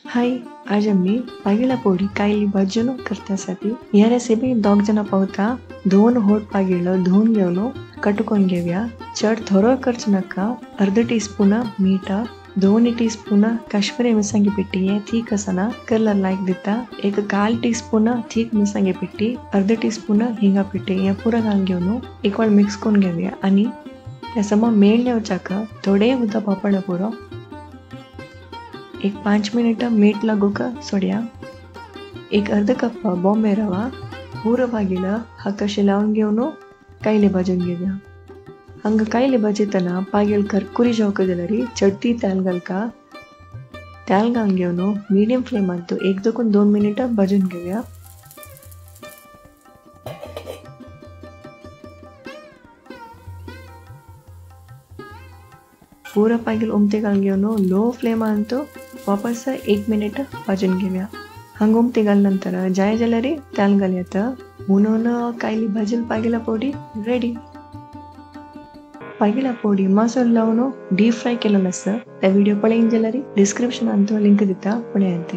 हाय, आज आमी पागिला पोडी कायली भाजून करतासाठी ह्या रेसिपी दोग जाणां पावता। 2 होट पागिलो धुवन घेवन कटकोन घेवया। चड थोरो करच नाका। अर्ध टीस्पून मीठ, 2 टीस्पून काश्मीरी मिरसांगी पिट्टी, हे थीक आसना कलर लायक दिता। एक 1/4 टीस्पून थीक मिरसांगी पिट्टी, अर्ध टीस्पून हिंगा पिट्टी, हे पुरा घालून घेवन एक वेळ मिक्स करून घेवया। आनी त्या समा मेळ येवच्याक थोडे उदक वापरला पुरो। एक 5 मिनिट मीठ लागूक सोडया। एक अर्ध कप बॉम्बे रवा पुरो पागिला हाकाशे लावन घेवन कायले भाजून घेवया। हांगा कायले भाजयतना पागेल करकुरी जावंक जाल्यार चडटी तेल घालका। तेल घालून घेवन मिडियम फ्लेमांत 1 ते 2 मिनिटां भाजून घेवया। पुरो पागेल उमते घालून घेवन लो फ्लेमांत वापस 1 मिनिट भाजून घेवया। हांगा उमते घाल नंतर जाय जाल्यार तेल घालयात। म्हणून कायली भाजून पागिला पोडी रेडी। पागिला पोडी मसालो लावन डीप फ्राय केलेलो आसा। त्या व्हिडिओ पळयन जाल्यार डिस्क्रिप्शनांत लिंक दिता, पळयात।